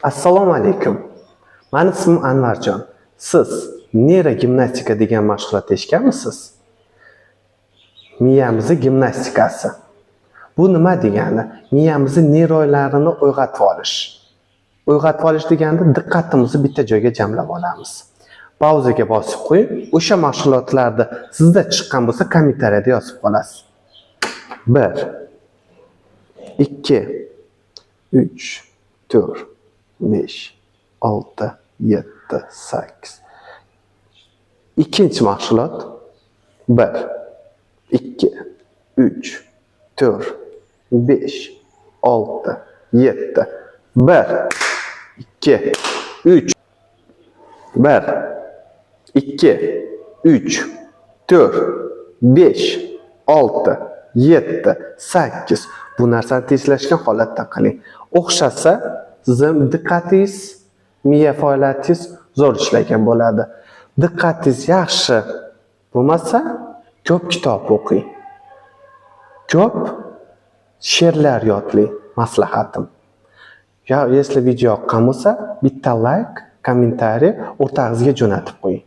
Assalomu alaykum. Mani ismim Anvarjon. Siz neyrogimnastika degan mashg'ulot eshitganmisiz? Miyamizni gimnastikasi. Bu nima degani? Miyamizni neyronlarini uyg'otib olish. Uyg'otib olish deganda diqqatimizni bitta joyga jamlab olamiz. Pauzaga bosib qo'ying. O'sha mashg'ulotlarda sizda chiqqan bo'lsa, kommentariyada yozib qolasiz. 1, 2, 3, 4, 5, 6, 7, 8. Ikkinchi mashg'ulot. 1, 2, 3, 4, 5, 6, 7. 1, 2, 3, 1, 2, 3, 4, 5, 6, 7, 8. Bu narsani tezlashgan holatda qiling. O'xshasa, sizni diqqatingiz, miya faoliyatingiz zo'r ishlagan bo'ladi. Diqqatingiz yaxshi bo'lmasa, ko'p kitob o'qing. Ko'p she'rlar yodlang, maslahatim. Ya, если video yoqqan bo'lsa, bitta layk, kommentariy, o'rtog'ingizga jo'natib qo'ying.